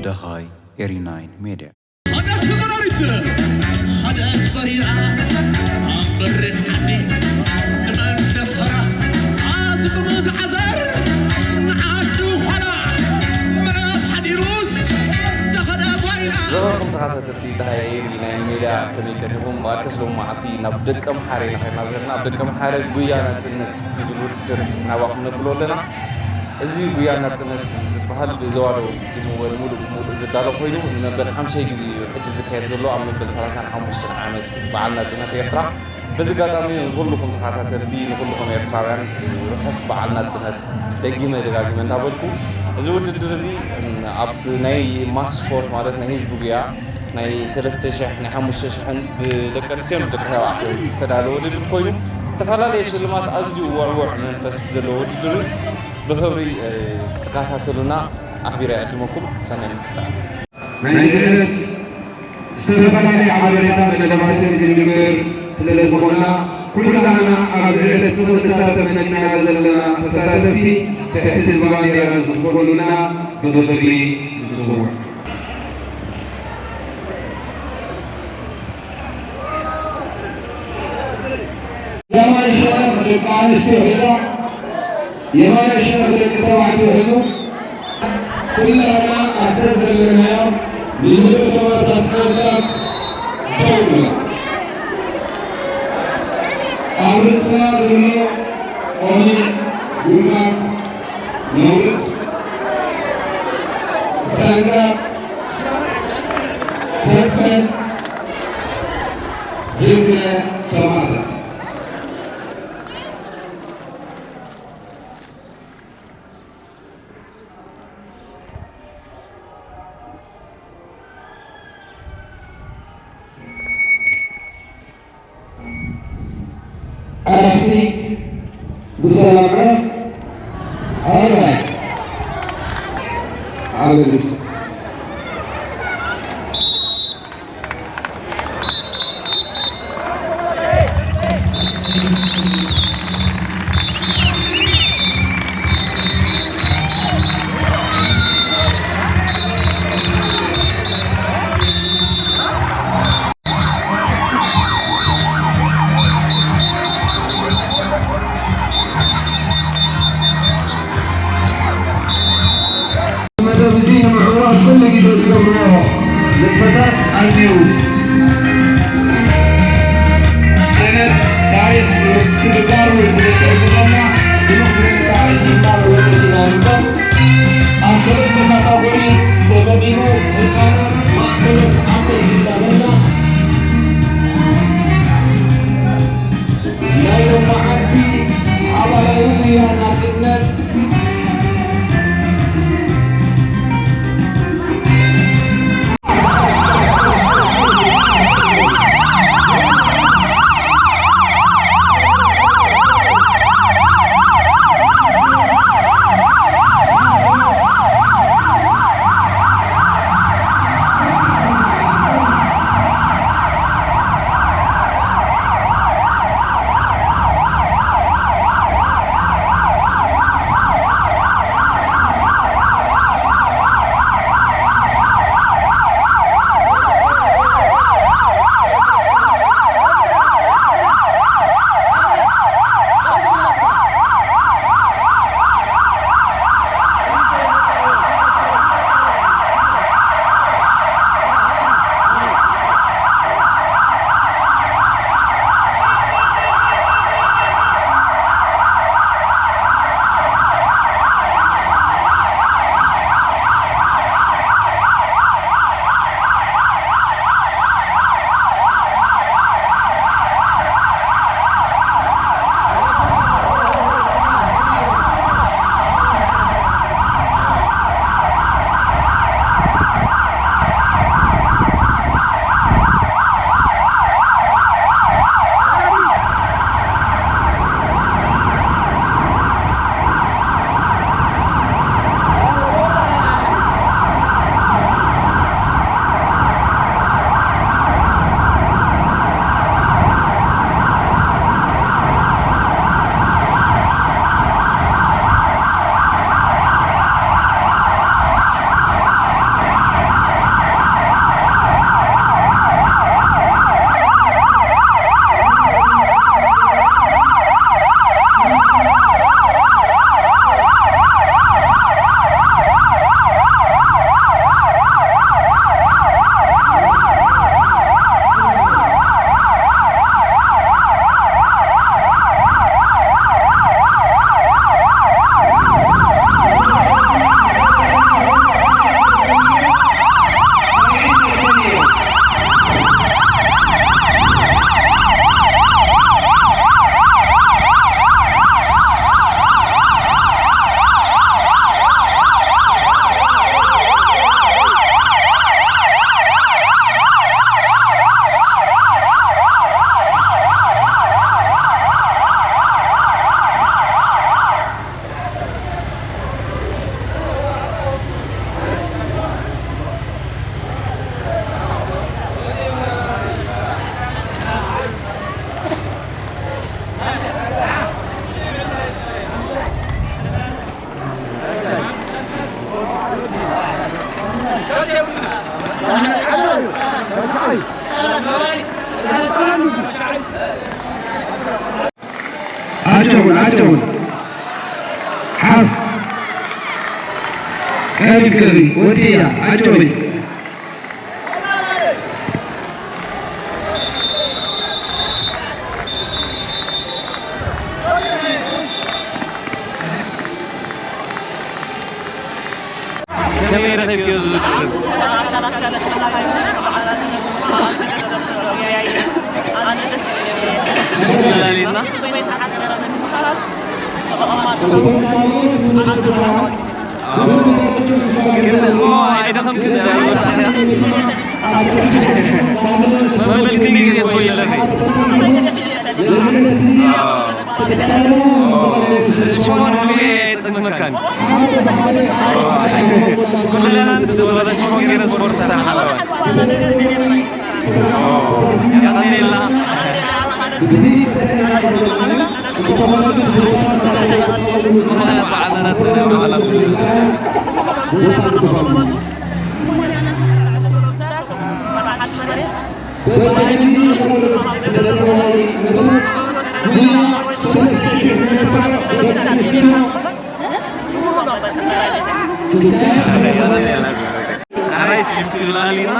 ደሃይ ኤሪ ናይን ሜድያ። ሓደ ተመራሪት፣ ሓደ ተፈሪራ፣ ኣብ በሪኽ ዓዲ ንመን ደፈራ? ኣስጥሙ ተዓዘር፣ ንዓዱ ኋላ፣ ምዕራፍ ሓዲሩስ፣ ተኸዳ ጓይላ። ዝኸበርኩም ተኸታተልቲ ደሃይ ኤሪ ናይን ሜድያ፣ ከመይ ቀኒኹም? እምበኣርከስ ሎሚ መዓልቲ ናብ ደቀምሓረ ኢና ኸድና ዘለና። ኣብ ደቀምሓረ ጉያ ናጽነት ዝብል ውድድር ናባኹም ነብሎ ኣለና። እዚ ጉያ ናጽነት ዝበሃል ብዞባ ደቡብ ዝምወል ሙሉእ ብሙሉእ ዝዳሎ ኮይኑ፣ ንመበል ሓምሻይ ግዜ እዩ ሕጂ ዝካየድ ዘሎ፣ ኣብ መበል ሰላሳን ሓሙሽተን ዓመት በዓል ናጽነት ኤርትራ። በዚ ኣጋጣሚ ንኹልኹም ተኸታተልቲ፣ ንኹልኹም ኤርትራውያን ርሑስ በዓል ናጽነት ደጊመ ደጋጊመ እንዳበልኩ፣ እዚ ውድድር እዚ ኣብ ናይ ማስ ስፖርት፣ ማለት ናይ ህዝቢ ጉያ፣ ናይ ሰለስተ ሽሕ፣ ናይ ሓሙሽተ ሽሕን ብደቂ ኣንስትዮን ብደቂ ተባዕትዮን ዝተዳለወ ውድድር ኮይኑ፣ ዝተፈላለየ ሽልማት፣ ኣዝዩ ውዕዉዕ መንፈስ ዘለዎ ውድድር እዩ። ብኽብሪ፣ እ፣ ክትከታተሉና ኣኽቢረ ይዕድመኩም። ሰናይ ምክትታል። ናይዚ ዕለት ዝተፈላለየ ሓበሬታ መደባትን ክንጅምር ስለ ዝኾንና፣ ኩላህና ኣብዚ ዕለት ንኽንሳተፍ መጺና ዘለና ተሳተፍቲ ትሕቲ እዚ ባንዴራ ክትኮኑልና ብኽብሪ ንጽውዕ። የማነ ሸነኽ ደቂ ኣንስትዮ ሒዛ፣ የማነ ሸነኽ ደቂ ተባዕትዮ ሒዙ፣ ኩላህና ኣብቲ ዘለናዮ ንዝብኢ ሰማእታት ሓንሳብ ደው ንበል። ኣብ ርእስና ዘሎ ቆቢዕ፣ ጉልባብ ነውርድ። ብጠንቀቕ፣ ሰልፈን ዝክረ ሰማእታት። ዕረፍቲ ብሰላም ዕረፍ። ኣርባይ ዓመት መደብ እዚ ንምዕዋት ኩሉ ግዜ ዝገብርዎ ንጥፈታት ኣዝዩ ሰነድ ታሪኽ ንምትስግጋር ወይ ዝግበር ዝኾንና ብምኽንያት ታሪኽ ይባል ወይ ተሲና ንበር ኣብ ሰለስተ ካታጎሪ ተመዲቡ ህፃናት፣ ማእከሎት፣ ዓበይቲ እንዳበልና ናይ ሎማዓንቲ ሓባራዊ ጉያ ናጽነት ኣጨውን ኣጨውን ሓፍ ቀልግሪ ወዲያ ኣጨዊ ከመይ ረኺብክዮ ዝብል ትምህርቲ? ስምዒት ኣለና። ግን እሞ ኣይደኸምክን? መበል ክንደይ ግዜ ትጎይ ኣለኺ? እዚ ሽፎን ህልዊ የጸግመካን። ኩለና ንስስ ወላ ሽፎን ገይረ ስፖርት ሰርሓ ኣለዋ። የቐኔላ። በዓላት በዓላት ኣራይ ሽም ክብል ኣሊና።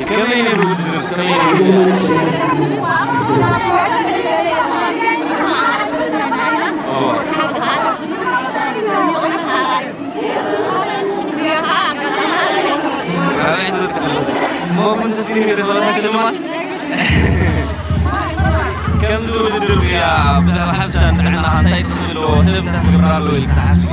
ከመይ ነይሩ ውድድር? ከመይ ነይሩ? ኦ። ኣበይ ትበጽሕ? እሞ ግን ተስቲንገ ተባለ ሽልማት? ከምዚ ውድድር ጉያ ብዛዕባ ሓፈሻ ንጥዕናኻ እንታይ ጥቕሚ ኣለዎ? ሰብ እንታይ ክገብር ኣለዎ ኢልካ ትሓስቢ?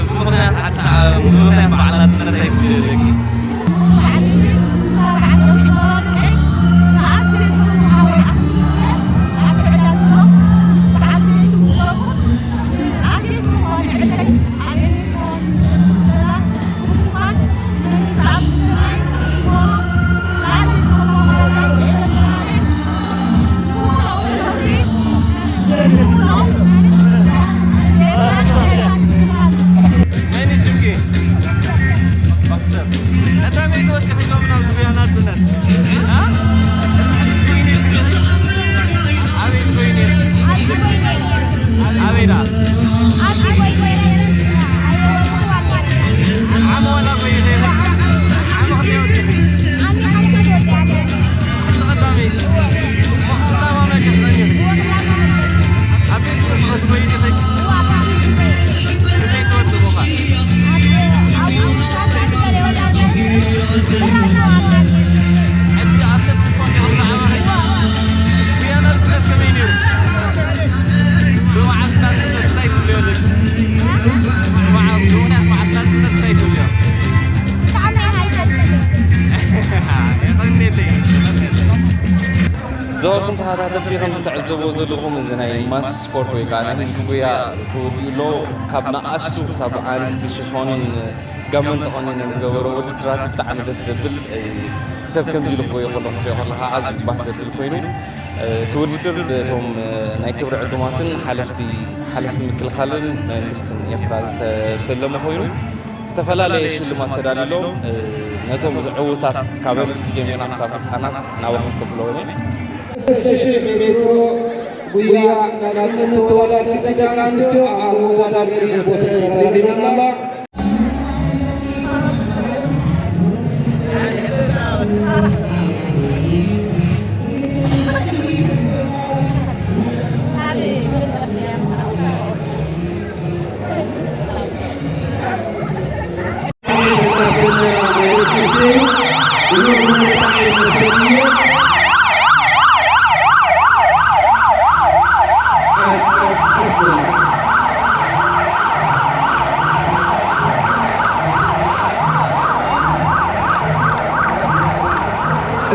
ብምኽንያት ሓድሽ ዓመት፣ ብምኽንያት በዓል ናጽነት እንታይ ትብሊ ኣለኪ? መን እዩ ሽምኪ? መክሰብ። ቀዳመይቲ ወፂኺ ሎም ናብ ጉያ ናጽነት። እ? ኣበይ ኮይኑ? ኣብዚ ኮይኑ። ኣበይ ደኣ? ኣብዚ ጎይጎይ ረጅም ኣይወጥኹ ኣላ። ዓሚ ዋላ ኮይኑ ዘይኮነ። ዓሚ ክንደይ ወፂኺ? ዓሚ ሓምሳ ወፂኣ ነይረ። ሕጂ ቀዳመይቲ። እሞ ክላማመድ እዩ ክኸውን። እዎ ክላማመድ። ኣብ ቤት ትምህርቲ ክትጎይ ዲኺ? እዎ ኣብ ቤት ትምህርቲ። ክንደይ ትወድቑኻ? ኣብ፣ ኣብ ሳልሳይ ክፍሊ ወዲኣ ነይረ። ብራሳው ኣብ ሕጂ ኣብ ቤት ትምህርቲ ከምዚ ዓመት። እዎ። ብየናይ ስደት ከመይ ነይሩ? ብመዓልቲ ሳልስነት እንታይ ትብልዮ ኣለኪ? ብመዓልቲ፣ ብምኽንያት መዓልቲ ሳልስነት እንታይ ትብልዮ? ብጣዕሚ እየ ሃሪፈ ጽቡቕ። የቐንየለይ፣ የቐንየለይ። ዝኸበርኩም ተኸታተልቲ፣ ከም ዝተዓዘብዎ ዘለኹም፣ እዚ ናይ ማስ ስፖርት ወይ ከዓ ናይ ህዝቢ ጉያ ተወዲኡ ኣሎ። ካብ ንኣሽቱ ክሳብ ኣንስቲ ሽፎንን ጋመን ተቖኒነን ዝገበሮ ውድድራት ብጣዕሚ ደስ ዘብል፣ እ፣ ሰብ ከምዚ ኢሉ ክጎዮ ከሎ ክትሪኦ ከለኻ ኣዝዩ ባህ ዘብል ኮይኑ፣ እ፣ እቲ ውድድር በቶም፣ እ፣ ናይ ክብሪ ዕዱማትን ሓለፍቲ፣ ሓለፍቲ ምክልኻልን መንግስትን ኤርትራ ዝተፈለመ ኮይኑ፣ ዝተፈላለየ ሽልማት ተዳልዩሎም፣ እ፣ ነቶም ዝዕውታት ካብ ኣንስቲ ጀሚርና ክሳብ ህጻናት ናባኹም ከብለዎም እየ። ሰለስተ ሽሕ ሜትሮ ጉያ ናጽነት ተወዳደርቲ ደቂ ኣንስትዮ ኣብ መወዳደሪ ቦታ ተረኺበን ኣለዋ።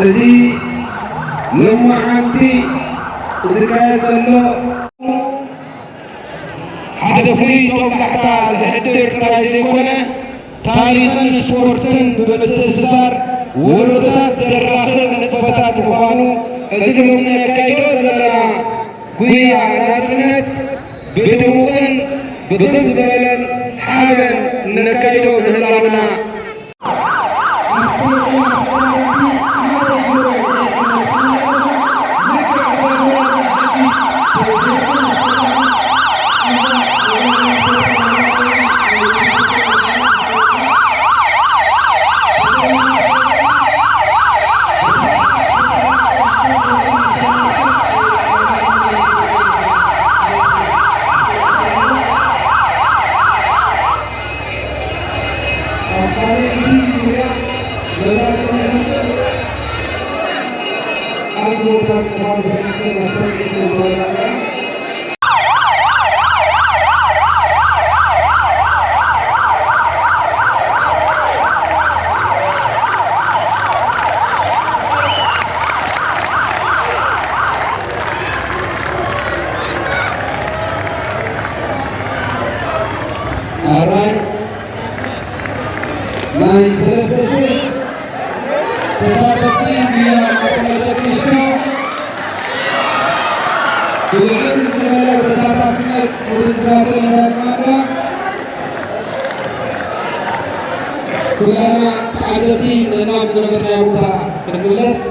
እዚ ሎማዓንቲ ዝካየድ ዘሎ ሓደ ፍሉይ ጦብላሕታ ዝሕድር ጥራይ ዘይኮነ፣ ታሪኽን ስፖርትን ብምትእስሳር ወለዶታት ዘራኽብ ንጥፈታት ምዃኑ፣ እዚ ሎሚ ነካይዶ ዘለና ጉያ ናጽነት ብድሙቕን ብዝሕ ዝበለን ሓበን ነካይዶ ምህላውና፣ ኣራይ ናይ ሰለስተ ሽሕ ተሳተፍቲ ጉያ ማእከል ደቂ ኣንስትዮ ብልዕል ዝበለ ተሳታፍነት ውድድራትን እንዳማዕበላ ኩላና ተዓዘብቲ ናብ ዝነበርናዮ ቦታ ክንምለስ።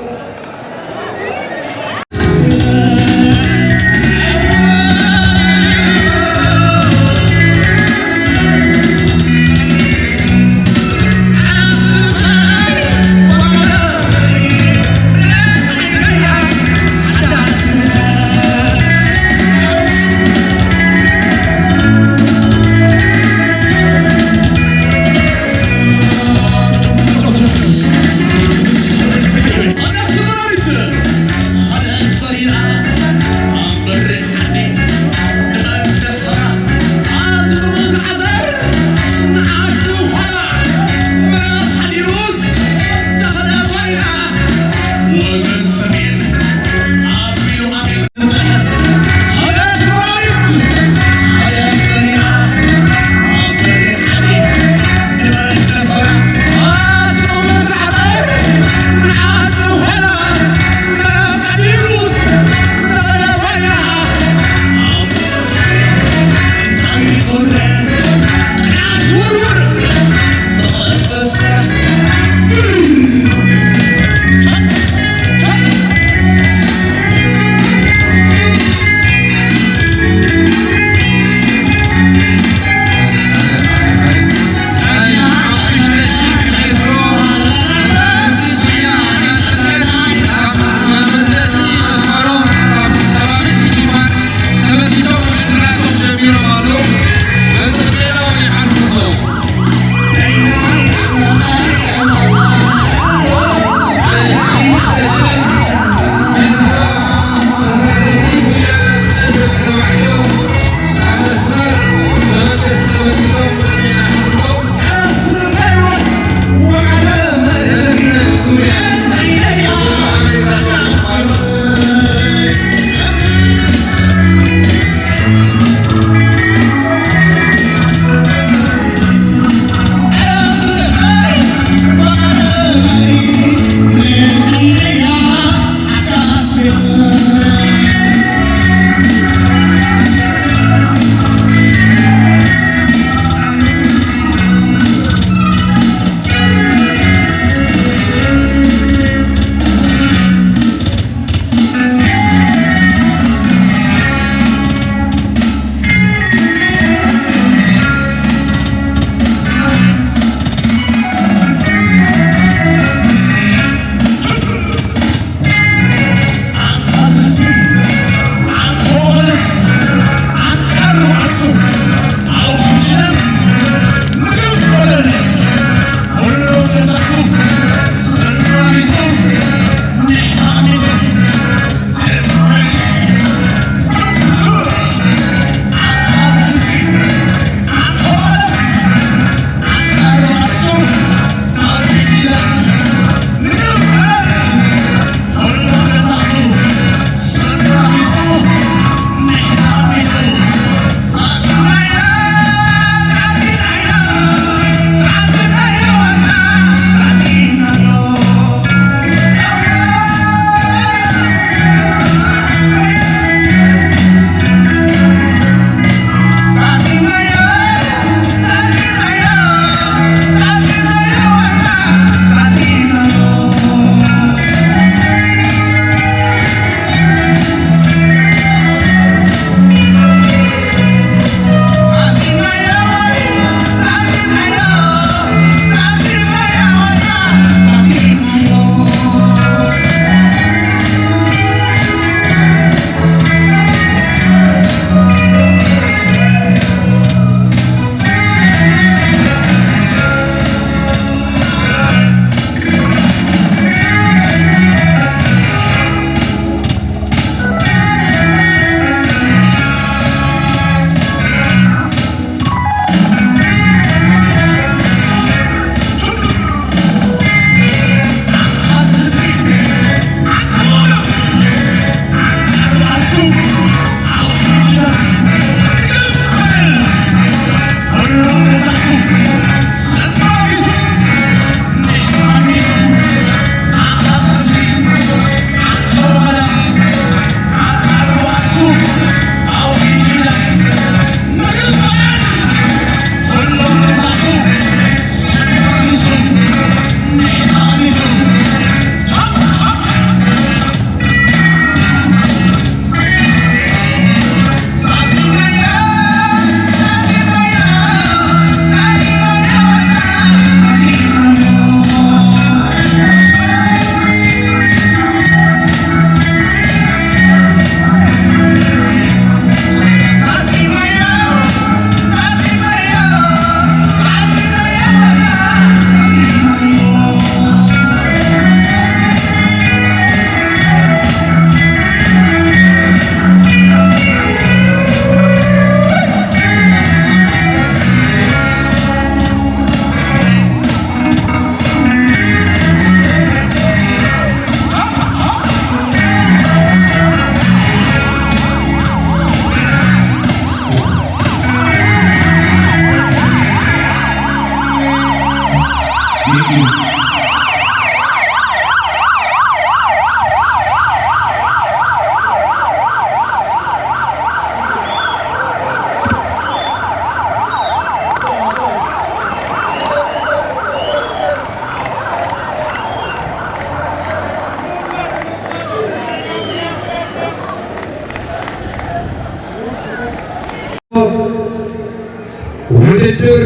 ውድድር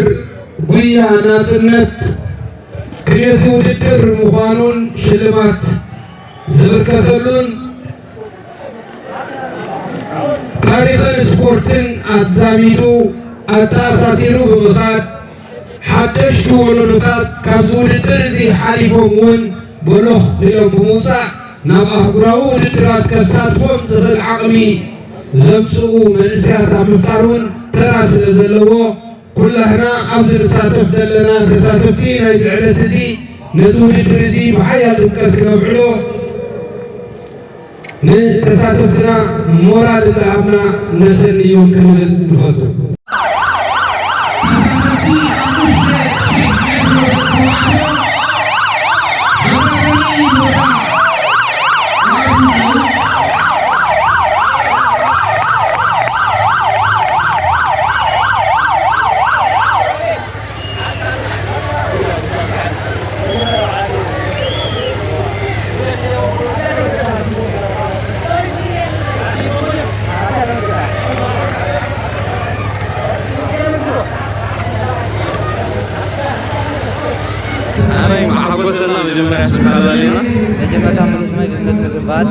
ጉያ ናጽነት ክልኤቲ ውድድር ምዃኑን ሽልማት ዝብርከተሉን ታሪኽን ስፖርትን ኣዛሚዱ ኣተኣሳሲሩ ብምኻድ ሓደሽቲ ወለዶታት ካብዚ ውድድር እዚ ሓሊፎም እውን በሎኽ ኢሎም ብምውፃእ ናብ ኣህጉራዊ ውድድራት ከሳትፎም ዝኽእል ዓቕሚ ዘምፅኡ መንእሰያት ኣብ ምፍጣር እውን ተራ ስለ ዘለዎ ኩላህና ኣብዚ ንሳተፍ ዘለና ተሳተፍቲ ናይዚ ዕለት እዚ ነዚ ውድድር እዚ ብሓያል ድምቀት ክነብዕሎ ንተሳተፍትና ሞራል እንዳሃብና ነሰንዮም ክንብል ንፈቱ። ኣበይ ሓጎሰና መጀመርያ ሽም ኣለና። መጀመርታ ሙሉ ስመይ ድነት ምድባል።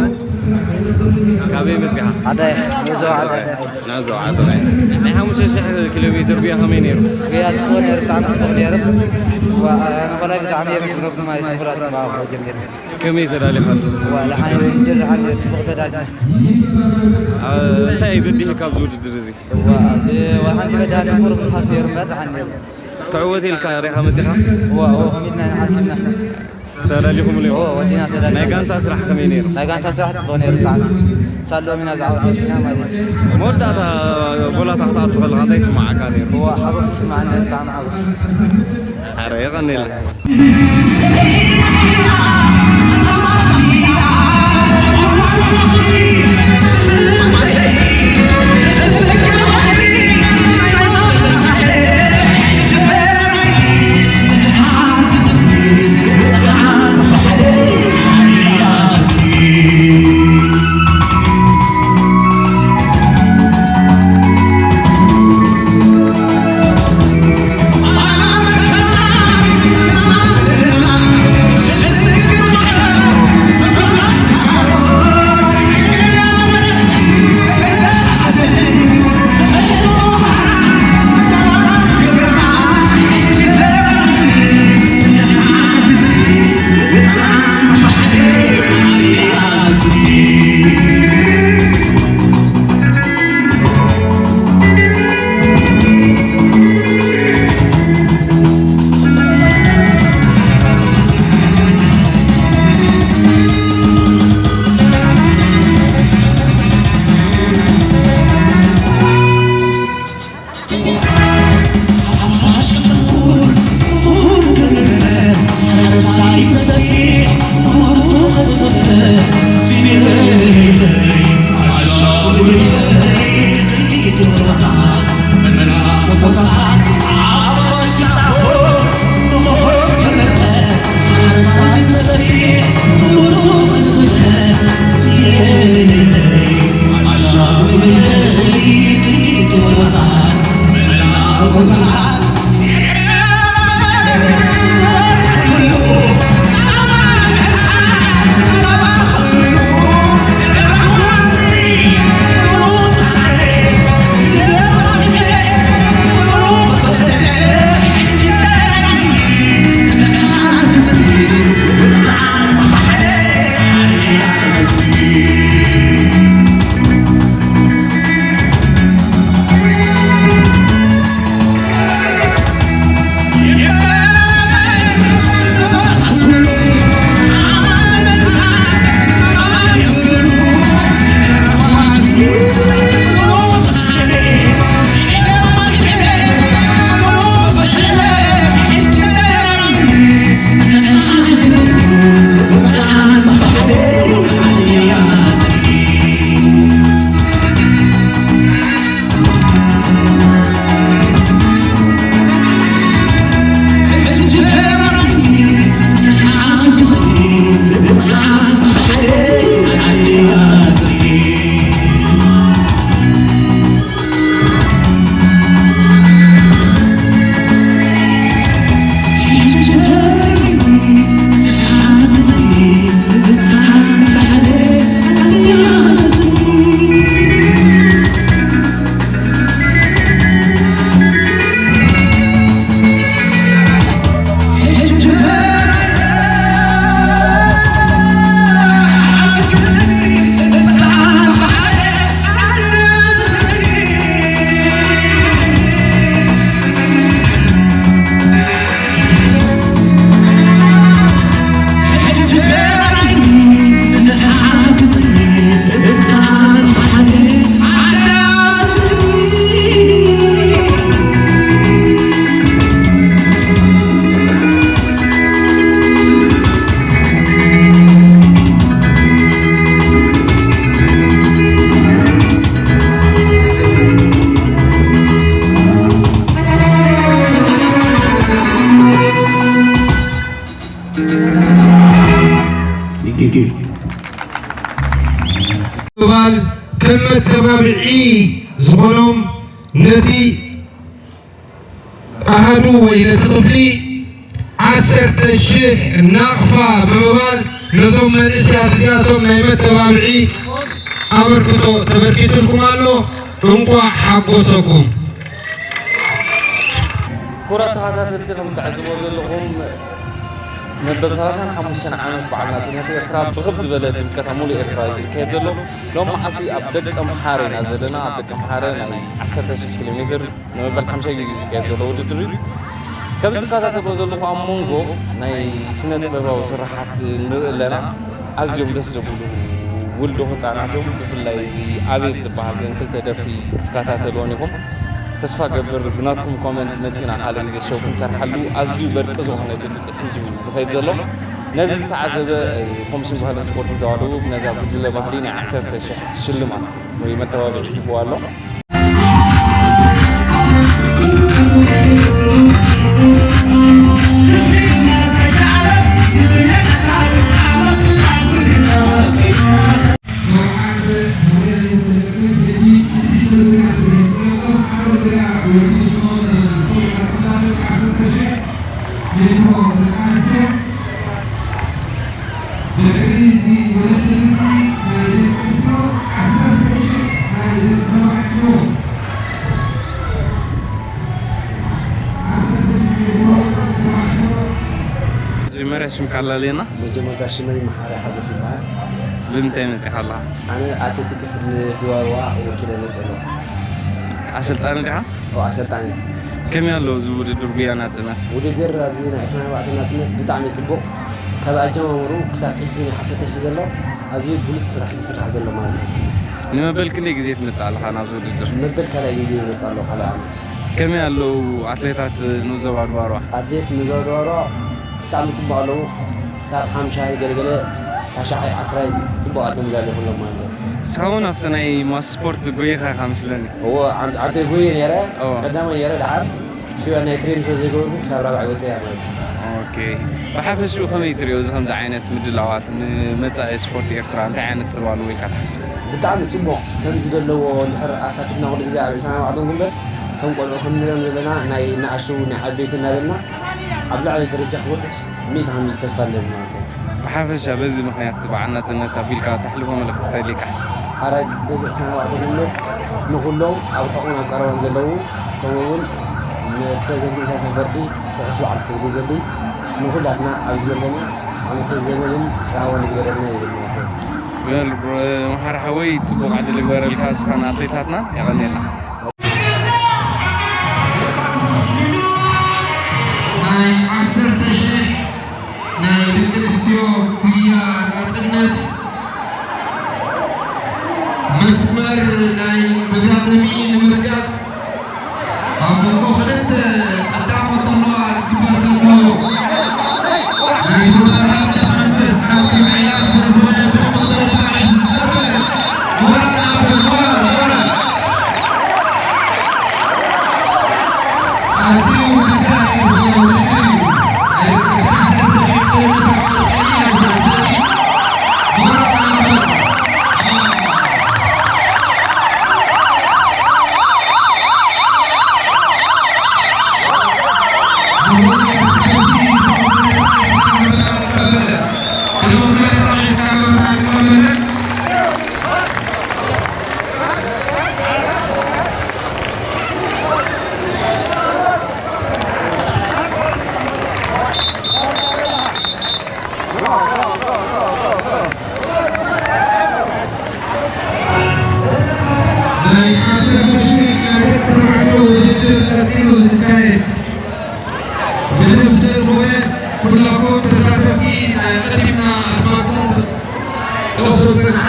ካበይ መፂኻ? ዓዳይ፣ ጉዞ ዓዳይ። ናዞ ዓድና ናይ ሓሙሽተ ሽሕ ኪሎ ሜትር ጉያ ከመይ ነይሩ? ጉያ ጽቡቕ ነይሩ፣ ብጣዕሚ ጽቡቕ ነይሩ። ዋ፣ ንኾላይ ብጣዕሚ የመስግነኩም ማለት ንኹላትኩም ኣብ ጀሚርና። ከመይ ተዳሊኻ? ዋ፣ ደሓን ውድድር ደሓን ነይሩ፣ ጽቡቕ ተዳሊና። አ፣ እንታይ እዩ ደዲህካ ኣብዚ ውድድር እዚ? ዋ፣ ኣብዚ ዋላ ሓንቲ በዳኒ ቁሩብ ንፋስ ነይሩ እምበር ደሓን ነይሩ። ክዕወት ኢልካ ሪኻ መጺኻ? ዋ፣ ኦ፣ ከሚድና ኢና ሓሲብና። ተዳሊኹምሉ ኢኹም? ኦ፣ ወዲና ተዳሊና። ናይ ጋንታ ስራሕ ከመይ ነይሩ? ናይ ጋንታ ስራሕ ጽቡቕ ነይሩ ብጣዕሚ። ሳሎም ኢና ዝዓወት ወጺእና ማለት እዩ። መወዳእታ ጎላት ክትኣቱ ከለኻ እንታይ ይስምዓካ ነይሩ? ዋ፣ ሓጎስ ይስምዓኒ ነይሩ፣ ብጣዕሚ ሓጎስ። ኣረ፣ የቐንየልና። መተባብዒ ዝኾኖም ነቲ ኣሃዱ ወይ ነቲ ክፍሊ ዓሰርተ ሽሕ ናቕፋ ብምባል ነዞም መንእሰያት እዚኣቶም ናይ መተባብዒ ኣበርክቶ ተበርኪቱልኩም ኣሎ። እንቋዕ ሓጎሰኩም። ክቡራት ተኸታተልቲ፣ ከም ዝተዓዝቦ ዘለኹም መበል ሰላሳን ሓሙሽተን ዓመት በዓል ናጽነት ኤርትራ ብኽብ ዝበለ ድምቀት ኣብ ሙሉእ ኤርትራ እዩ ዝካየድ ዘሎ። ሎም መዓልቲ ኣብ ደቀ ምሓረ ኢና ዘለና። ኣብ ደቀ ምሓረ ናይ ዓሰርተ ሽሕ ኪሎ ሜትር ንመበል ሓምሻይ ግዜ እዩ ዝካየድ ዘሎ ውድድር እዩ። ከም ዝከታተሎ ዘለኹ ኣብ መንጎ ናይ ስነ ጥበባዊ ስራሓት ንርኢ ኣለና። ኣዝዮም ደስ ዘብሉ ውልዶ ህፃናት እዮም። ብፍላይ እዚ ኣቤል ዝበሃል ዘን ክልተ ደርፊ ክትከታተልዎን ኢኹም። ተስፋ ገብር ብናትኩም ኮመንት መፂና ካልእ ግዜ ሸው ክንሰርሓሉ። ኣዝዩ በርቂ ዝኾነ ድምፂ ሒዙ ዝኸይድ ዘሎ። ነዚ ዝተዓዘበ ኮሚሽን ባህልን ስፖርትን ዞባ ደቡብ ነዛ ጉጅለ ባህሊ ናይ ዓሰርተ ሽሕ ሽልማት ወይ መተባብዒ ሂብዋ ኣሎ። መጀመርያ ሽምካ ኣላልየና። መጀመርታ ሽመይ መሓሪ ሓጎስ ይበሃል። ብምንታይ መፂኻ ኣለኻ? ኣነ ኣትሌቲክስ ንድባርዋ ወኪለ መፅእ ኣለኹ። ኣሰልጣኒ ዲኻ? ኦ ኣሰልጣኒ። ከመይ ኣሎ እዚ ውድድር ጉያ ናፅነት? ውድድር ኣብዚ ናይ ዕስራን ኣርባዕተን ናፅነት ብጣዕሚ ፅቡቕ። ካብ ኣጀማምርኡ ክሳብ ሕጂ ናይ ዓሰርተ ሺሕ ዘሎ ኣዝዩ ብሉፅ ስራሕ ዝስራሕ ዘሎ ማለት እዩ። ንመበል ክንደይ ግዜ ትመፅእ ኣለኻ ናብዚ ውድድር? መበል ካልኣይ ግዜ ይመፅእ ኣለኹ ካልኣይ ዓመት። ከመይ ኣለዉ ኣትሌታት ንዞባ ኣድባርዋ? ኣትሌት ንዞባ ኣድባርዋ ብጣዕሚ ፅቡቕ ኣለዉ። ካብ ሓምሻይ ገለገለ ታሽዓይ ዓስራይ ፅቡቕ ኣትዮም ይላለዩ ኩሎም ማለት እዩ። ንስኻ እውን ኣብቲ ናይ ማስ ስፖርት ጎይኻ ኢኻ መስለኒ? እዎ ዓንተ ጎየ ነይረ። እዎ። ቀዳማይ ነይረ ደሓር ሽዑ ናይ ትሬን ስለ ዘይገበርኩ ክሳብ ራብዓይ ወፅእ እያ ማለት እዩ። ኦኬ። ብሓፈሽኡ ከመይ ትሪኦ እዚ ከምዚ ዓይነት ምድላዋት ንመፃኢ ስፖርት ኤርትራ እንታይ ዓይነት ፅልዋ ኣለዎ ኢልካ ትሓስብ? ብጣዕሚ ፅቡቕ ከምዚ ዘለዎ እንድሕር ኣሳቲፍና ኩሉ ግዜ ኣብ ዕስራን ኣርባዕተን ጉንበት እቶም ቆልዑ ከም ንሪኦም ዘለና ናይ ንኣሽቱ ናይ ዓበይቲ እናበልና ኣብ ላዕሊ ደረጃ ክበፅሑስ ሚእቲ ካብ ሚእቲ ተስፋ ኣለኒ ማለት እዩ። ብሓፈሻ በዚ ምኽንያት በዓል ናጽነት ኣቢልካ ተሕልፎ መልእኽቲ እንታይ ኣሊካ? ሓራይ በዚ ዕስራን ኣርባዕተን ጉንበት ንኹሎም ኣብ ሕቖን ኣብ ቀረባን ዘለዉ ከምኡ እውን ንፕረዚደንት ኢሳያስ ኣፈወርቂ ርሑስ በዓል ክብል ይደሊ። ንኹላትና ኣብዚ ዘለና ዓመተ ዘመንን ራህዋን ይግበረልና ይብል ማለት እዩ። በል መሓሪ ሓወይ ጽቡቕ ዕድል ይግበረልካ እስኻን ኣትሌታትና የቐንየልና። ናይ ዓሰርተ ሽሕ ናይ ደቂ ኣንስትዮ ጉያ ናጽነት መስመር ናይ መዛዘሚ ንምርጋጽ ኣብ መንጎ ክልተ ቀዳሞት ዘለዋ ዝግበር ዘሎ ናይ ተወዳዳርነት መንፈስ ካብ ምዕያር ስለ ዝኾነ ብድምቕ ዝበለ ጻዕሪ ንቐርበ። ሞራል ንኣበ ሞራል ሞራል። ኣዝዩ ግዳይ ዝኾነ ውድድር እዩ። ናይ ደቂ ኣንስትዮ ዓሰርተ ሺሕ ኪሎ ሜትር ዓወት ቀሊል ኣይኮነን። ስለዚ ሞራል ንኣበ። ናይ ዓሰርተ ሽሕ ናይ ደቂ ተባዕትዮ ውድድር ቀጺሉ ዝካየድ ግድን ስለ ዝኾነ፣ ኩላኩም ተሳተፍቲ ናይ ኣቐዲምና ኣስማትኩም ክትጠቕሱ ዝጸንሓ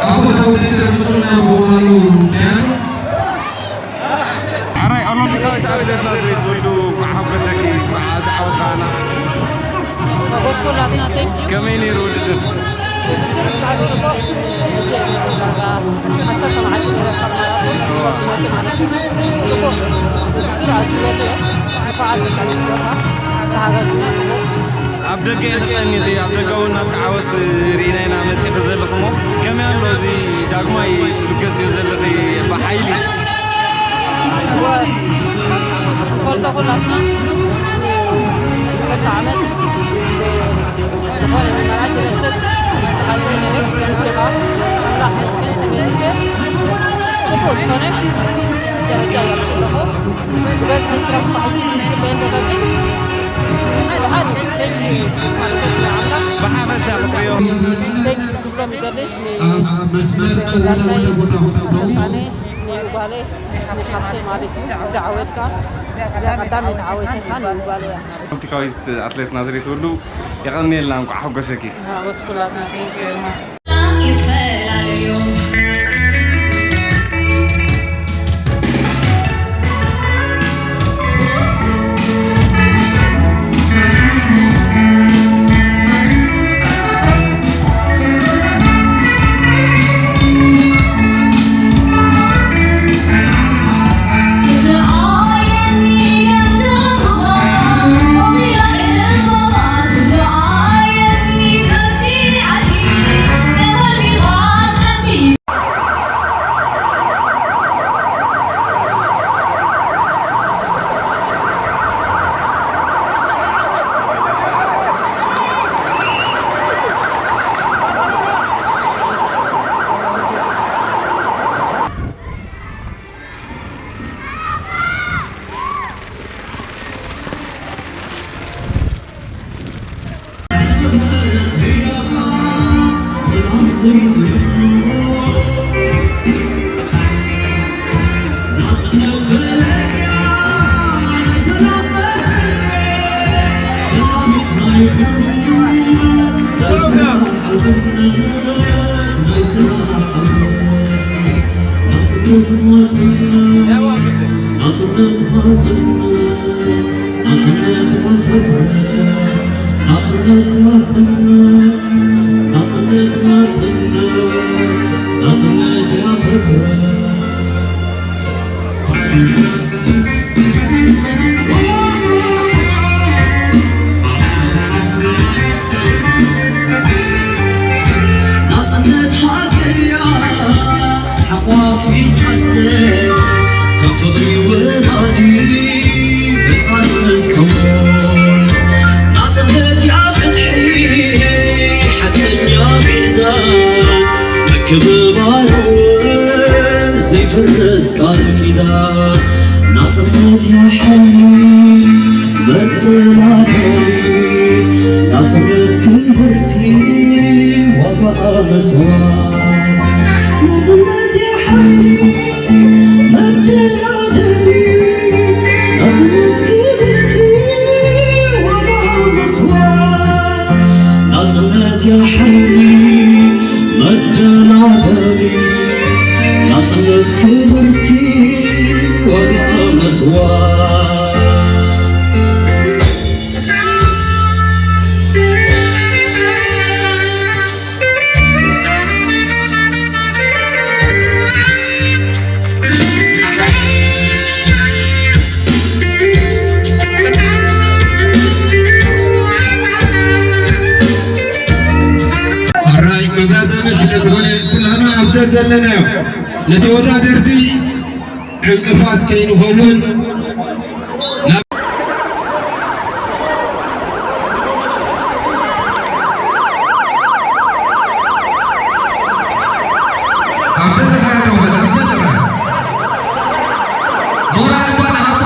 ኣብ ቦታ ውድድር ምጹና ብምባሉ ደያኑ። ኣራይ ኦሎምፒካዊት ኣትሌት ናዝሬት ወልዱ፣ እንኳዕ ሓጎሰኪ፣ እንኳዕ ዝዓወት ከኣና። ሓጎስ ኩላትና፣ thank you። ከመይ ነይሩ ውድድር? ውድድር ብጣዕሚ ጽቡቕ። ሕጂ መጽእ ዳርጋ ዓሰርተ መዓልቲ ነይረ ካብ ማራቶን እዋ። መጽእ ማለት እዩ። ጽቡቕ ውድድር ኣድጊበሉ እየ። ንፉዓት ደቂ ኣንስትዮ ከዓ ተሓጋጊዝና ጽቡቕ። ኣብ ደገ እየ ተጸኒተ፣ ኣብ ደገ እውን ናትካ ዓወት ርኢና ኢና መጺኺ ዘለኹ እሞ፣ ኣሎ እዚ ዳግማይ ትብገስዮ ዘለኺ ብሓይሊ። እወ፣ ከምቲ ንፈልጦ ኩላትና ክልተ ዓመት ዝኾነ ንመራጭ ረክስ ተቓጽየ ነይረ። ሕጂ ኸኣ ኣምላኽ መስገን ተመሊሰ ጽቡቕ ዝኾነ ደረጃ የብጽእ ኣለኹ። ዝበዝሐ ስራሕ እኳ ሕጂ ግን ጽበየ ኣለኹ ግን ደሓን እዩ። Thank you ማለት ስለ ኣምላኽ ብሓፈሻ ክትሪኦ thank you ክብሎም ይደሊ። ኣብ መስመር ንጋንታይ ወደ ቦታ ቦታ ኣሰልጣኒ ንጓለይ ንሓፍተይ ማለት እዩ። እዚ ዓወትካ እዚኣ ቀዳመይቲ ዓወተይ ከኣ ንጓለይ እያ። ኦሎምፒካዊት ኣትሌት ናዝሬት ወሉ የቐንየልና፣ እንቋዕ ሓጎሰኪ። ወስኩላትና thank you very much። ይፈላለዩ። ናጽነት ሃገርያ ሓቋፊት ዓደይ ካብ ፍቕሪ ወላዲ ህጻን ምስ ትኹን ናጽነት እያ ፍትሒ ሓቀኛ ቤዛ ምክብባር ዘይፍረስ ቃል ኪዳን ናጽነት እያ ሓይሊ መደላደሊ ናጽነት ክብርቲ ዋጋ መስዋእቲ ናጽነት እያ ሓይሊ መደላደሊ ናጽነት ክብርቲ ዋጋ መስዋእቲ ናጽነት እያ ሓይሊ መደላደሊ ናጽነት ክብርቲ ዋጋ መስዋእቲ ኣራይ መዛዘሚ ስለ ዝኾነ ኩላና ኣብዚ ዘለናዮ ንተወዳደርቲ ዕንቅፋት ከይንኸውን ናብ ኣብ ዘለኻዮ ደውበል ኣብ ዘለኻዮ ሞራል እኳ ንሃቦ።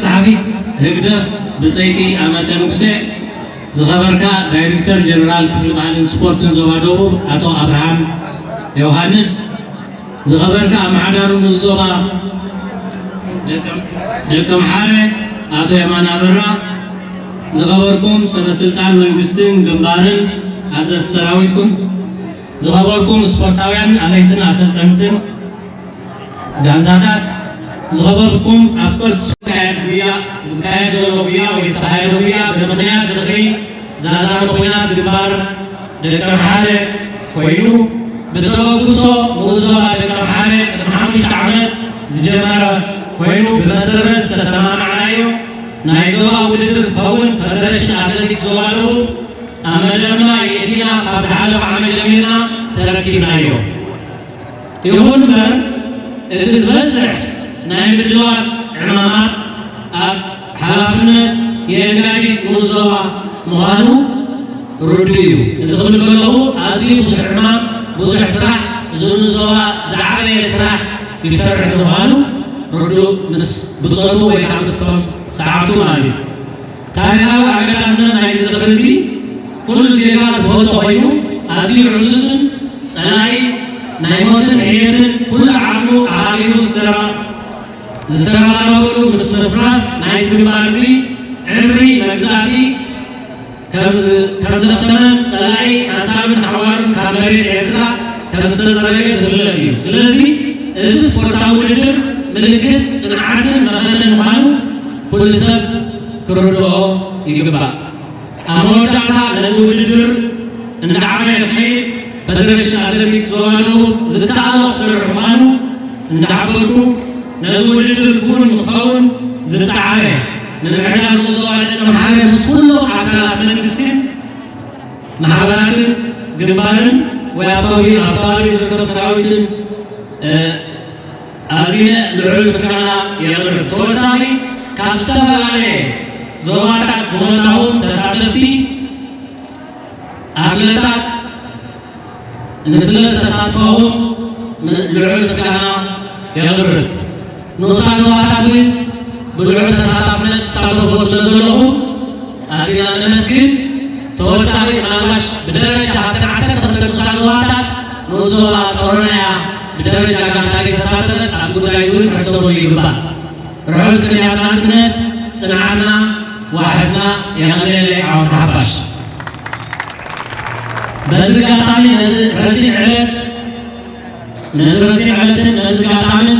ጸሓፊት ህግደፍ ብጸይቲ ኣመተ ንጉሴ፣ ዝኸበርካ ዳይሬክተር ጀነራል ክፍሊ ባህልን ስፖርትን ዞባ ደቡብ ኣቶ ኣብርሃም ዮሃንስ፣ ዝኸበርካ ኣመሓዳሪ ንኡስ ዞባ ደቀምሓረ ኣቶ የማነ ኣበራ፣ ዝኸበርኩም ሰበ ስልጣን መንግስትን ግንባርን ኣዘዝቲ ሰራዊትኩም፣ ዝኸበርኩም ስፖርታውያን ኣለይትን ኣሰልጠንትን ጋንታታት፣ ዝኸበርኩም ኣፍቀርቲ ስፖርት፣ ዝካየድ ዘሎ ጉያ ወይ ዝተኻየደ ጉያ ብምኽንያት ዝኽሪ ዛዛሚ ኲናት ግንባር ደቀምሓረ ኮይኑ፣ ብተበግሶ ንኡስ ዞባ ደቀምሓረ ቅድሚ ሓሙሽተ ዓመት ዝጀመረ ኮይኑ፣ ብመሰረት ዝተሰማማዕናዮ ናይ ዞባ ውድድር ክኸውን ፈደረሽን ኣትሌቲክስ ዞባ ደቡብ ኣብ መደብና የእቲና ካብ ዝሓለፈ ዓመት ጀሚርና ተረኪብናዮ። ይኹን እምበር እቲ ዝበዝሕ ናይ ምድላዋት ዕማማት ኣብ ሓላፍነት የእንጋዲት ንኡስ ዞባ ምዃኑ ርዱእ እዩ። እዚ ክብል ከለኹ ኣዝዩ ብዙሕ ዕማም፣ ብዙሕ ስራሕ እዚ ንኡስ ዞባ ዝዓበየ ስራሕ ይሰርሕ ምዃኑ ርዱእ ምስ ብጾቱ ወይ ከዓ ምስቶም ሰዓብቱ ማለት እዩ። ታሪኻዊ ኣገዳስነት ናይዚ ዝኽሪ እዚ ኩሉ ዜጋ ዝፈልጦ ኮይኑ፣ ኣዝዩ ዕዙዝን ጸላኢ ናይ ሞትን ሕየትን ኩሉ ዓቕሙ ኣኻሊቡ ዝተረባ-፣ ዝተረባረበሉ ምስ ምፍራስ ናይዚ ግንባር እዚ ዕምሪ መግዛእቲ ከም ዝ-፣ ከም ዘኽተመን ጸላኢ ሓንሳብን ሓዋሩን ካብ መሬት ኤርትራ ከም ዝተጸረገ ዝፍለጥ እዩ። ስለዚ እዚ ስፖርታዊ ውድድር ምልክት ጽንዓትን መኸተን ምዃኑ ኩሉ ሰብ ክርድኦ ይግባእ። ኣብ መወዳእታ ነዚ ውድድር እንዳዓበየ ክኸይድ ፈደረሽን ኣትሌቲክስ ዞባ ደቡብ ዝከኣሎ ክሰርሕ ምዃኑ እንዳሓበርኩ፣ ነዚ ውድድር ክውን ንክኸውን ዝጸዓረ ምምሕዳር ንኡስ ዞባ ደቀምሓረ ምስ ኩሎም ኣካላት መንግስትን ማሕበራትን ግንባርን ወይ ኣብ ከባቢ፣ ኣብ ከባቢ ዝርከቡ ሰራዊትን፣ እ፣ ኣዚነ ልዑል ምስጋና የቕርብ። ተወሳኺ ካብ ዝተፈላለየ ዞባታት ዝመጻኹም ተሳተፍቲ ኣትለታት ንስለ ዝተሳትፈኹም ም-፣ ልዑል ምስጋና የቕርብ። ንኡሳን ዞባታት እውን ብልዑል ተሳታፍነት ትሳተፉ ስለ ዘለኹም ኣዚና ነመስግን። ተወሳኺ ምናልባሽ ብደረጃ ካብተን ዓሰርተ ክልተ ንኡሳን ዞባታት ንኡስ ዞባ ጾሮና እያ ብደረጃ ጋንታ ዘይተሳተፈት፣ ኣብዚ ጉዳይ እዚ እውን ክሕሰበሉ ይግባእ። ርሑስ ቅንያት ናጽነት፣ ጽንዓትና ዋሕስና። የቐንየለይ ዓወት ንሓፋሽ። በዚ ኣጋጣሚ ነዚ ረዚን ዕለት፣ ነዚ ረዚን ዕለትን ነዚ ኣጋጣምን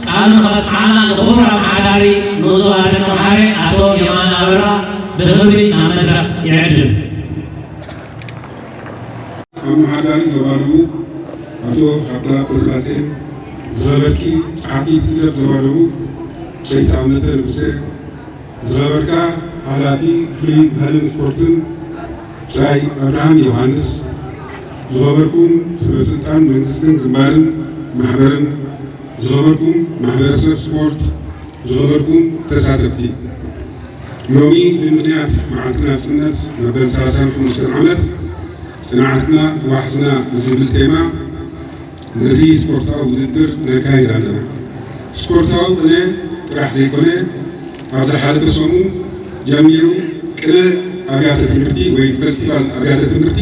ቃሉ ንኸስምዓልና ንኽቡር ኣመሓዳሪ ንኡስ ዞባ ደቀምሓረ ኣቶ የማነ ኣበራ ብኽብሪ ናብ መድረኽ ይዕድም። ኣመሓዳሪ ዞባ ደቡብ ኣቶ ሃብተኣብ ተስፋጽዮን፣ ዝኸበርኪ ጸሓፊት ህግደፍ ዞባ ደቡብ ብጸይቲ ኣመተ ንጉሰ፣ ዝኸበርካ ሓላፊ ክፍሊ ባህልን ስፖርትን ብጻይ ኣብርሃም ዮሃንስ፣ ዝኸበርኩም ሰበ ስልጣን መንግስትን ግንባርን ማሕበርን፣ ዝኸበርኩም ማሕበረሰብ ስፖርት፣ ዝኸበርኩም ተሳተፍቲ፣ ሎሚ ብምኽንያት መዓልቲ ናጽነት መበል ሰላሳን ሓሙሽተን ዓመት ጽንዓትና ዋሕስና ብዝብል ቴማ ነዚ ስፖርታዊ ውድድር ነካይድ ኣለና። ስፖርታዊ ቅነ ጥራሕ ዘይኮነ፣ ኣብ ዝሓለፈ ሰሙን ጀሚሩ ቅነ ኣብያተ ትምህርቲ ወይ ፈስቲቫል ኣብያተ ትምህርቲ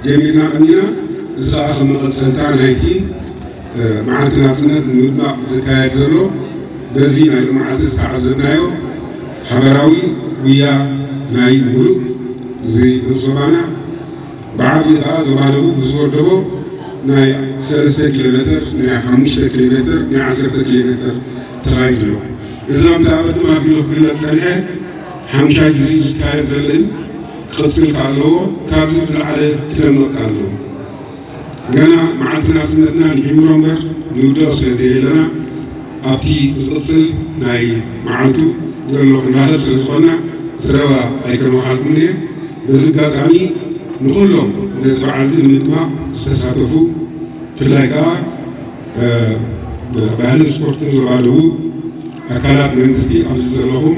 ጀሚርና ቀኒና። እዚ ከዓ ከም መቐጸልታ ናይቲ፣ እ፣ መዓልቲ ናጽነት ንምድማቕ ዝካየድ ዘሎ፣ በዚ ናይ ሎማዓልቲ ዝተዓዘብናዮ ሓበራዊ ጉያ ናይ ሙሉእ እዚ ዞባና፣ ብዓብዪ ከዓ ዞባ ደቡብ ብዝወደቦ ናይ ሰለስተ ኪሎ ሜትር፣ ናይ ሓሙሽተ ኪሎ ሜትር፣ ናይ ዓሰርተ ኪሎ ሜትር ተኻይዱ ኣሎ። እዚ ዛንታ ኣቐድም ኣቢሉ ክግለጽ ጸኒሐ፣ ሓምሻይ ግዜ ዝካየድ ዘሎ እዩ። ክቕጽል ከዓ ኣለዎ። ካብዚ ብዝለዓለ ክደምቕ ከዓ ኣለዎ። ገና መዓልቲ ናጽነትና ንጅምሮ እምበር ንውድኦ ስለ ዘየለና፣ ኣብቲ ዝቕጽል ናይ መዓልቱ ዘሎ ክንራኸብ ስለ ዝኾንና፣ ዘረባ ኣይከነውሓልኩምን እየ። በዚ ኣጋጣሚ ንኹሎም ነዚ በዓል እዚ ንምድማቕ ዝተሳተፉ፣ ብፍላይ ከኣ፣ እ፣ ባህልን ስፖርትን ዞባ ደቡብ፣ ኣካላት መንግስቲ ኣብዚ ዘለኹም፣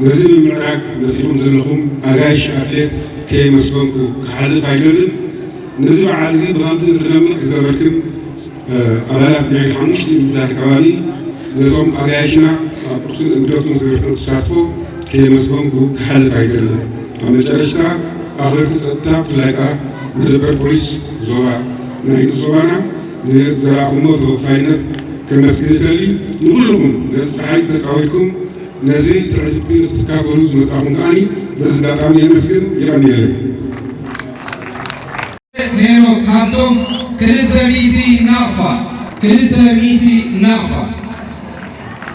ነዚ ንምምዕራግ መጺኹም ዘለኹም ኣጋይሽ ኣትሌት ከየመስገንኩ ክሓልፍ ኣይደልን። ነዚ በዓል እዚ ብኸምዚ ንኽደምቕ ዝገበርክን፣ እ፣ ኣባላት ናይ ሓሙሽተ ሚእቲ ከባቢ ነዞም ኣጋይሽና ኣብ ቁርስን እምዶትን ዝገበርኩም ተሳትፎ ከየመስገንኩ ክሓልፍ ኣይደልን። ኣብ መጨረሽታ ኣኽበርቲ ጸጥታ፣ ብፍላይ ከኣ መደበር ፖሊስ ዞባ ናይ ንኡስ ዞባና ንዘርኣኹሞ ተወፋይነት ከመስግን እደሊ። ንኹልኹም ነዚ ጸሓይ ዝተጻወትኩም፣ ነዚ ትዕዝብቲ ክትካፈሉ ዝመጻኹም ከኣኒ በዚ ኣጋጣሚ የመስግን። የቐንየለይ። ሄኖክ ሃብቶም ክልተ ሚእቲ ናቕፋ፣ ክልተ ሚእቲ ናቕፋ።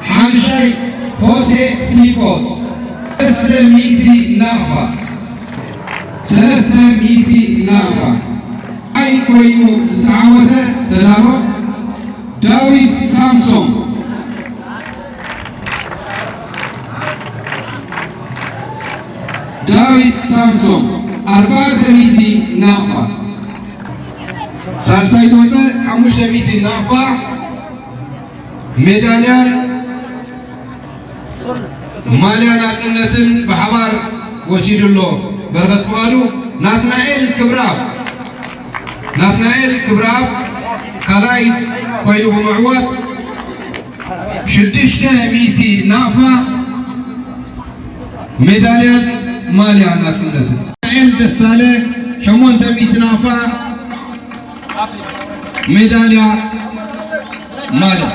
ሓምሻይ ሆሴ ፊሊጶስ ሰለስተ ሚእቲ ናቕፋ፣ ሰለስተ ሚእቲ ናቕፋ። ኣይ ኮይኑ ዝተዓወተ ተዳሎ ዳዊት ሳምሶም፣ ዳዊት ሳምሶም ኣርባዕተ ሚእቲ ናቕፋ። ሳልሳይ ዝወፀ ሓሙሽተ ሚእቲ ናቕፋ። ሜዳልያን ማልያ ናፅነትን ብሓባር ወሲዱ ኣሎ በረኸት ፍቓዱ። ናትናኤል ክብረኣብ፣ ናትናኤል ክብረኣብ ካልኣይ ኮይኑ ብምዕዋት ሽዱሽተ ሚእቲ ናቕፋ ሜዳልያን ማልያ ናፅነትን። ናትናኤል ደሳለ ሸሞንተ ሚእቲ ናቕፋ ሜዳልያ ማልያ።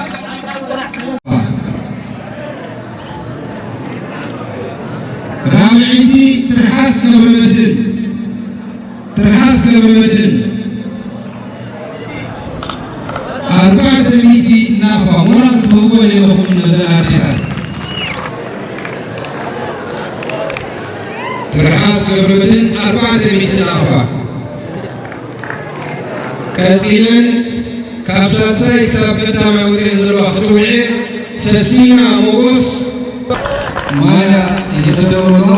ራብዐይቲ ትርሓስ ገብረመድህን፣ ትርሓስ ገብረመድህን ኣርባዕተ ሚእቲ ናቕፋ። ሞራል ትህብወን ኣለኹም ነዘን ኣዴታት። ትርሓስ ገብረመድህን ኣርባዕተ ሚእቲ ናቕፋ። ቀጺለን ካብ ሳልሳይ ክሳብ ቀዳማይ ወጺኤን ዘለዋ ክጽውዕ እየ። ሰሲና ሞጎስ ማልያ ይኽደኖ ኣለዋ።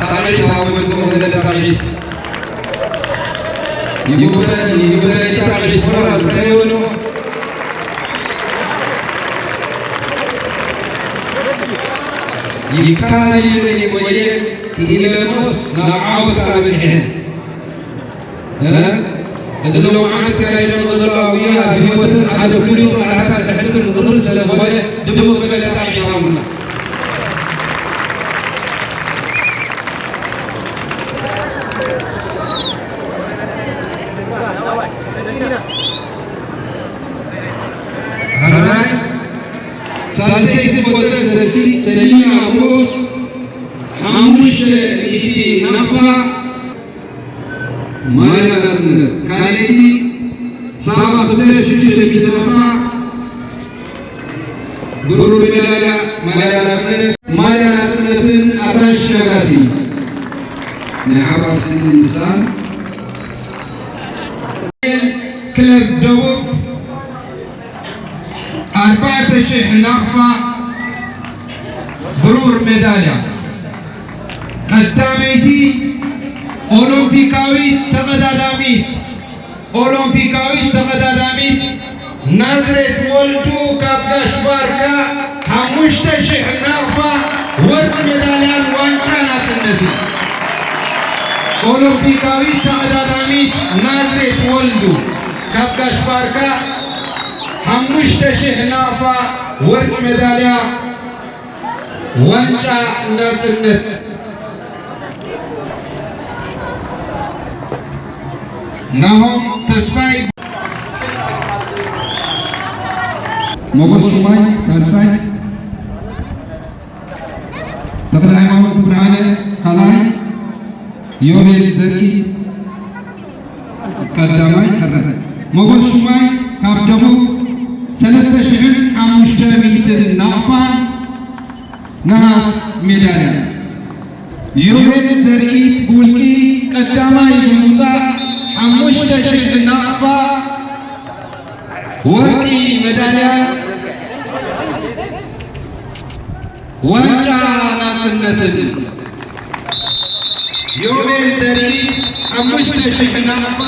ጣቕዒት ሃቡ፣ መንጥቆ ዘለለ ጣቕዒት። ይጉብለኒ፣ ይጉብለኒ ጣቕዒት፣ ሞራል፣ እንታይ ይበሉ? ይከኣል ኢለን እየ ሞየ፣ ክኢለንኦስ ናብ ዓወት ከኣ በጺሐን። እ? እዚ ሎማዓንቲ ተካይደን ዘሎ ጉያ ኣብ ህይወትን ሓደ ፍሉይ ጦብላሕታ ዘሕድር ዝኽእል ስለ ዝኾነ፣ ድሙቕ ዝበለ ጣቕዒት ሃቡና። ካልኣይ፣ ሳልሰይቲ ዝወጸት ሰሲ-፣ ሰሊና ሞስ፣ ሓሙሽተ ሚእቲ ናቕፋ፣ ማልያ ናጽነት። ካልኣይቲ ሳባ ክብለ ሽዱሽተ ሚእቲ ናቕፋ፣ ብሩር ሜዳልያ ማልያ ናጽነት። ማልያ ናጽነትን ኣራንሺ ነጋሲ ናይ ሓባር ስእሊ ምስኣል። ክለብ ደቡብ ኣርባዕተ ሽሕ ናቕፋ ብሩር ሜዳልያ። ቀዳመይቲ ኦሎምፒካዊት ተቐዳዳሚት፣ ኦሎምፒካዊት ተቐዳዳሚት ናዝሬት ወልዱ ካብ ጋሽ ባርካ ሓሙሽተ ሽሕ ናቕፋ ወርቂ ሜዳልያን ዋንጫ ናጽነትን። ኦሎምፒካዊት ተቐዳዳሚት ናዝሬት ወልዱ ካብ ጋሽ ባርካ ሓሙሽተ ሽሕ ናቕፋ ወርቂ ሜዳልያ ዋንጫ ናጽነት። ናሆም ተስፋይ፣ ሞጎስ ሹማይ ሳልሳይ፣ ተኽለ ሃይማኖት ብርሃነ ካልኣይ፣ ዮቤል ዘርኢ ቀዳማይ፣ ሕረ ሞጎስ ሹማይ ካብ ደቡብ ሰለስተ ሽሕን ሓሙሽተ ሚእትን ናቕፋን ነሃስ ሜዳልያ። ዮቤል ዘርኢት ብውልቂ ቀዳማይ ብምውጻእ ሓሙሽተ ሽሕ ናቕፋ ወርቂ ሜዳልያ ዋንጫ ናጽነትን። ዮቤል ዘርኢት ሓሙሽተ ሽሕ ናቕፋ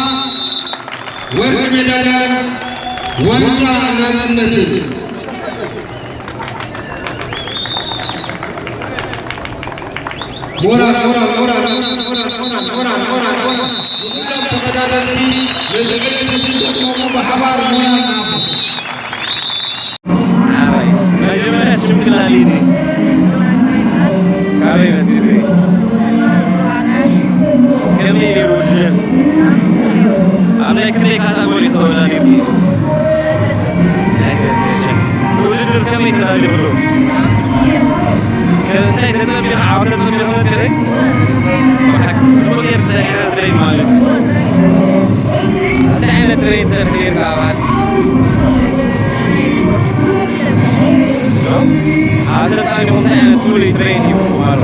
ወርቂ ሜዳልያን ዋንጫ ናጽነትን። ሞራል፣ ሞራል፣ ሞራል። ንኹሎም ተቐዳደምቲ ነዚ ዕለት እዚ ዘስመሙ ብሓባር ሞራል ንሃቦም። ካበይ መፂእኺ? ከመይ ነይሩ ውድድር? ኣብ ናይ ክንደይ ካታጎሪ ተወዳዲርኪ? ናይ ሰለስተ ሽሕ። እቲ ውድድር ከመይ ተዳሊኽሉ? ከ-፣ እንታይ ተጸቢኻ፣ ዓወት ተጸቢኻ መጺኺ? ብሓቂ ጽቡቕ ጌርኪ ሰሪሕኺ ትሬን ማለት እዩ። እንታይ ዓይነት ትሬን ትሰርሒ ኔርካ ኣብ ዓዲ? ኣሰልጣኒኹም እንታይ ዓይነት ፍሉይ ትሬን ሂብኩም ኣሎ?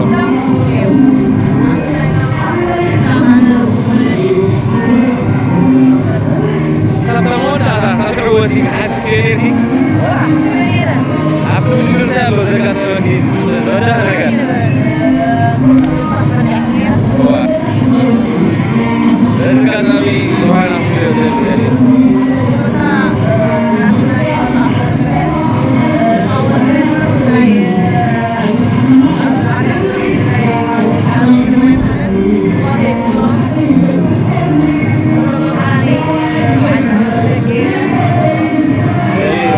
ክሳብ መወዳእታ ክትዕወቲ ሓሲብክዮ ኔርኪ? ኣብቲ ውድድር እንታይ ኣሎ ዘጋጠመኪ ዝረዳእ ነገር? እዋ። በዚ ኣጋጣሚ ዮሃና ክትሪኦ ትደሊ?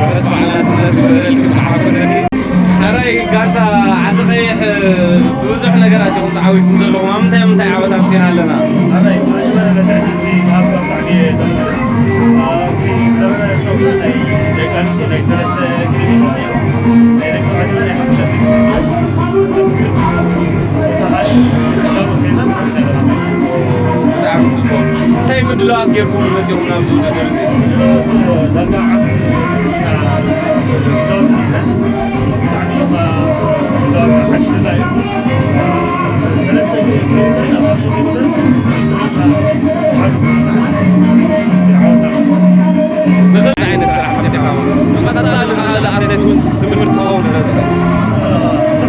ርሑስ በዓል ናጽነት ይግበረልኪ፣ ብጣዕሚ ሓጎሰኪ። ሕራይ ጋንታ ዓዲ ቀይሕ ብብዙሕ ነገራት ኢኹም ተዓዊትኩም ዘለኹም። ኣብ ምንታይ ኣብ ምንታይ ዓወት ኣምጺእና ኣለና? ኣራይ ብመጀመርያ ነቲ ዕድል እዚ ምሃብካ ብጣዕሚ እየ ዘመስግን። ኣብቲ ዝነበረ ጸወታ ናይ ደቂ ኣንስትዮ ናይ ሰለስተ ኪሎ ሜትር ነይሩ። ናይ ደቂ ተባዕትዮ ናይ ሓሙሽተ ኪሎ ሜትር ነይሩ። ጾታ ኸኣ ቀዳሞት ኮይና ብጣዕሚ ጠቓሚ። ብጣዕሚ ጽቡቕ። እንታይ ምድላዋት ጌርኩም መጺኹም ናብዚ ውድድር እዚ? ምድላዋት ዳርጋ ዓመት ምድላዋት ጌርና። ብጣዕሚ ኸኣ ምድላዋት ሓድሽ እዩ። ንኽልተ ዓይነት ስራሕ መፂኻ፣ ንቐፃሊ ንኻልእ ኣትሌት እውን ትምህርቲ ክኸውን ስለ ዝኽእል።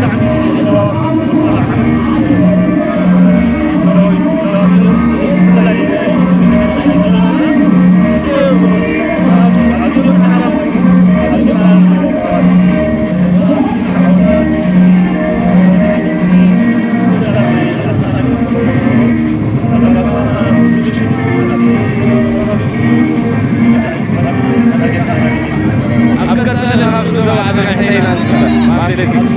ኣብ ቀጻሊ ካብ ዞባ ዓድና እንታይ ኢና ንጽበ? ኣትሌቲክስ።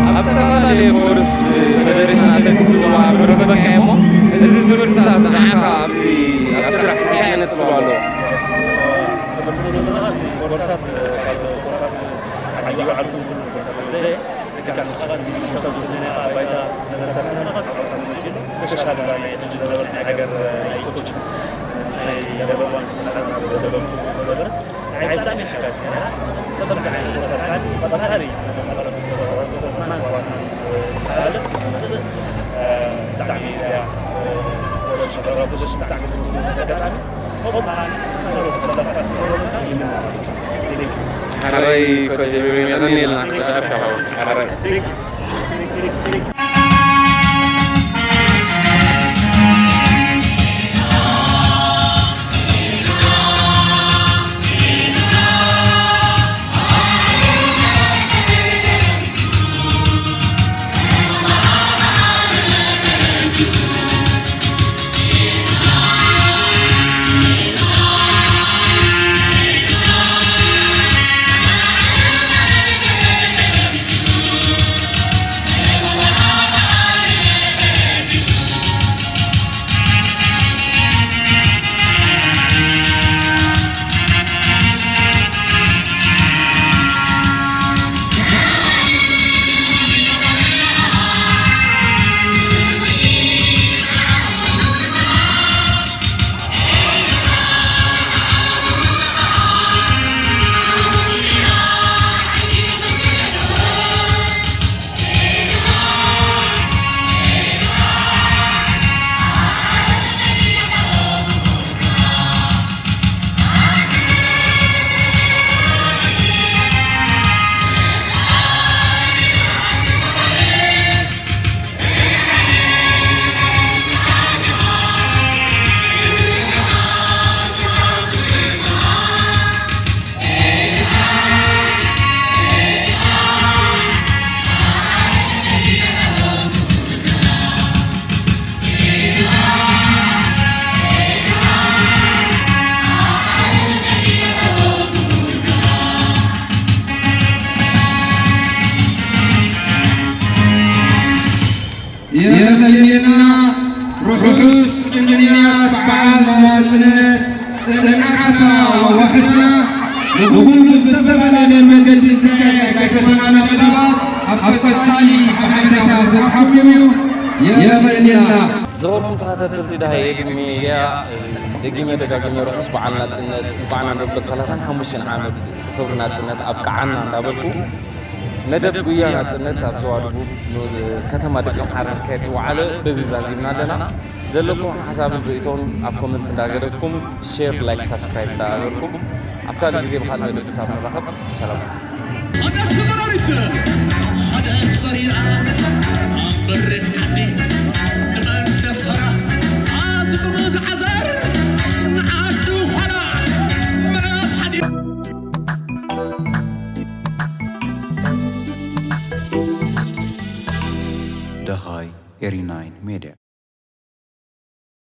ኣብ ዝተፈላለየ ኮርስ ብፌደሬሽን ኣትሌቲክስ ዞባ ዓድና ረኺበካ እየ እሞ፣ እዚ ትምህርትታት ንዓኻ ኣብዚ ኣብ ስራሕ እንታይ ዓይነት ጽልዋ ኣለዎ? ኮርሳት፣ ካብ ኮርሳት ዓዲ ባዕልኩም ኩሉ ኮርሳት ስለ ዘየ፣ ልክዕ ንስኻ እቲ ኮርሳት ዝወሰድናዮ ባይታ ስለ ዝሰራሕና፣ ካብኡ መጺኡ ዝተሻለ ናይ ሕጂ ዝነበረ ናይ ሃገር ናይ ኮች ናይ ለበዋን ስልጠና ናብ ለበምቱ ዝነበረ ንዓይ ብጣዕሚ ሓጋዚ ነይራ። ከምዚ ዓይነት ኮርሳት ከኣ ብቐጻሊ ብጣዕሚ እዚኣ ኮች ብጣዕሚ ዘመስግን ኣጋጣሚ። ሕራይ ኮች ኤፍሬም፣ የቐንየልና ክትዛረብ። ሕራይ። ጽንዓታ ወሕስና ንኹሉ ብዝተፈላለየ መንገዲ ዝካየድ ናይ ከተማና መደባት ኣብ ቀጻሊ ብሓይልታት በጽሓኩም እዩ። የቐንየልና። ዝኸበርኩም ተኸታተልቲ ዳሃይ ኤድን ሚድያ፣ ደጊመ ደጋጊመ ርሑስ በዓል ናጽነት፣ እንኳዕ ናብ መበል ሰላሳን ሓሙሽተን ዓመት ክብሪ ናጽነት ኣብቅዓና እንዳበልኩ፣ መደብ ጉያ ናጽነት ኣብ ዞባ ደቡብ ንኡስ ከተማ ደቀምሓረ ክካየድ ዝወዓለ በዚ ዛዚምና ኣለና። ዘለኩም ሓሳብን ርእይቶን ኣብ ኮመንት እንዳገደፍኩም፣ ሼር፣ ላይክ፣ ሳብስክራይብ እንዳገበርኩም፣ ኣብ ካልእ ግዜ ብኻልእ መደብ ክሳብ ንራኸብ፣ ሰላም። ሓደ ተበራሪት፣ ሓደ ተበሪራ፣ ኣብ በሪኽ ዓዲ ንመን ደፈራ? ኣስጥሙ ተዓዘ